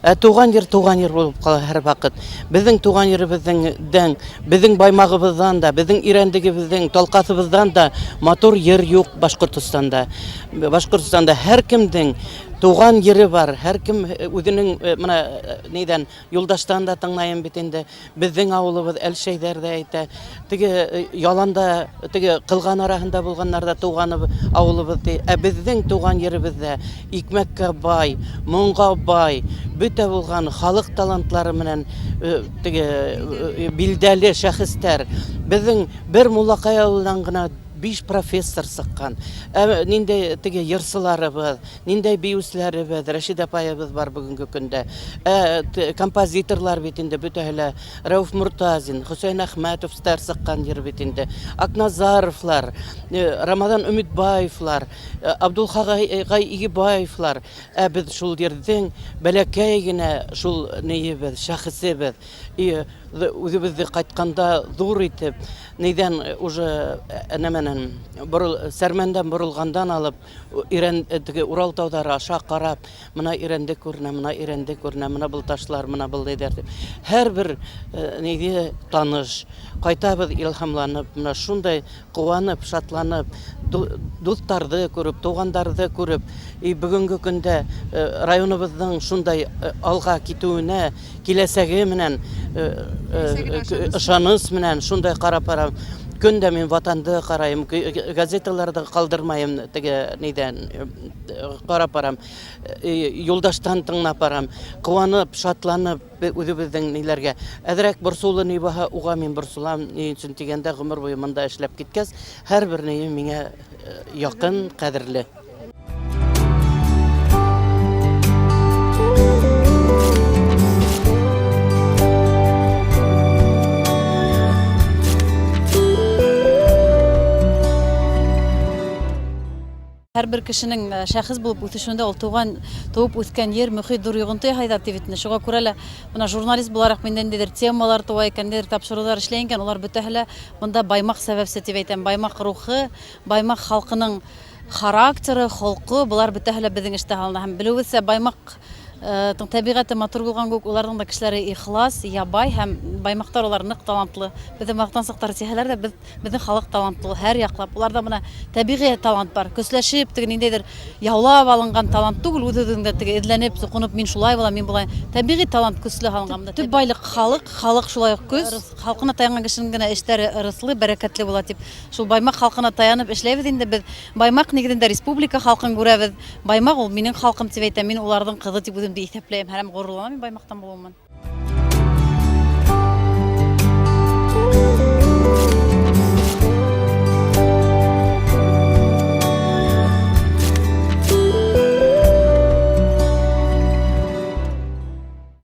Ә туған ер туған ер булып ҡала һәр ваҡыт. Беҙҙең туған еребеҙҙең дән, беҙҙең Баймағыбыҙҙан да, беҙҙең Ирәндегебеҙҙең, Талҡаҫыбыҙҙан да матур ер юҡ Башҡортостанда. Башҡортостанда һәр кемдең туған ере бар, һәр кем үҙенең мына нейҙән Юлдаштан да тыңлайым бит инде. Беҙҙең ауылыбыҙ Әлшәйҙәр ҙә әйтә. Теге яланда, теге ҡылған араһында булғаннар ҙа туған ауылыбыҙ ти. Ә беҙҙең туған еребеҙҙә икмәккә бай, моңға бай, бөтә булған халыҡ талантлары менән теге билдәле шәхестәр. Беҙҙең бер Муллаҡай ауылынан ғына биш профессор сыҡҡан. Ә ниндәй теге йырсыларыбыҙ, Ниндәй биеүселәребеҙ, Рәшидә апайыбыҙ бар бөгөнгө көндә. Ә композиторлар бит инде бөтәһе лә Рәүф Мортазин, Хөсәйен Әхмәтовтар сыҡҡан ер бит инде. Акназаровлар, Рамаҙан Өмитбаевлар, Абдулхагай Игебаевлар. Ә беҙ шул ерҙең бәләкәй генә шул нейебеҙ, шәхесебеҙ. И үҙебеҙҙе ҡайтҡанда ҙур итеп, нейҙән уже нәмәнән, Сәрмәндән боролғандан алып, Ирән теге Урал тауҙары аша ҡарап, мына Ирәнде күренә, мына Ирәнде күренә, мына был ташлар, мына был нейҙәр дип. Һәрбер нейҙе таныш. Ҡайтабыҙ илһамланып, мына шундай ҡыуанып, шатланып, дуҫтарҙы күреп, туғандарҙы күреп, и бөгөнгө көндә районыбыҙҙың шундай алға китеүенә киләсәге менән ышаныс менән шундай ҡарап барам. Көн дә мин Ватанды ҡарайым, газеталарҙы ҡалдырмайым, теге нейҙән ҡарап барам, юлдаштан тыңлап барам. Ҡыуанып, шатланып үҙебеҙҙең ниләргә. Әҙерәк борсоулы ни булһа, уға мин борсолам. Ни өсөн тигәндә, ғүмер буйы мында эшләп киткәс, һәрбер нейем миңә яҡын, ҡәҙерле. Һәрбер кешенең шәхес булып үҫешендә ул туған, туып үҫкән ер, мөхит ҙур йоғонто яһайҙар тип бит инде. Шуға күрә лә мына журналист булараҡ миндә ниндәйҙер темалар тыуа икән, ниндәйҙер тапшырыуҙар эшләй икән, улар бөтәһе лә бында Баймаҡ сәбәпсе тип әйтәм. Баймаҡ рухы, Баймаҡ халҡының характеры, холҡо, болар бөтәһе лә беҙҙең эштә һалына. Һәм белеүебеҙсә, Баймаҡ тәбиғәте матур булған кеүек, уларҙың да кешеләре ихлас, ябай һәм баймаҡтар улар ныҡ талантлы. Беҙҙе мактансыҡтар тиһәләр дә, беҙ беҙҙең халыҡ талантлы һәр яҡлап. Уларда бына тәбиғи талант бар. Көсләшеп, теге ниндәйҙер яулап алынған талант түгел, үҙ-үҙеңдә теге эҙләнеп, соҡоноп, мин шулай булам, мин болай. Тәбиғи талант көслө һалынған. Төп байлыҡ халыҡ, халыҡ шулай уҡ көс. Халҡына таянған кешенең генә эштәре ырыҫлы, бәрәкәтле була тип. Шул Баймаҡ халҡына таянып эшләйбеҙ инде беҙ. Баймаҡ нигеҙендә республика халҡын күрәбеҙ. Баймаҡ ул минең халҡым тип әйтәм, мин уларҙың ҡыҙы тип үҙемде иҫәпләйем һәм горурланам мин Баймаҡтан булыуымнан.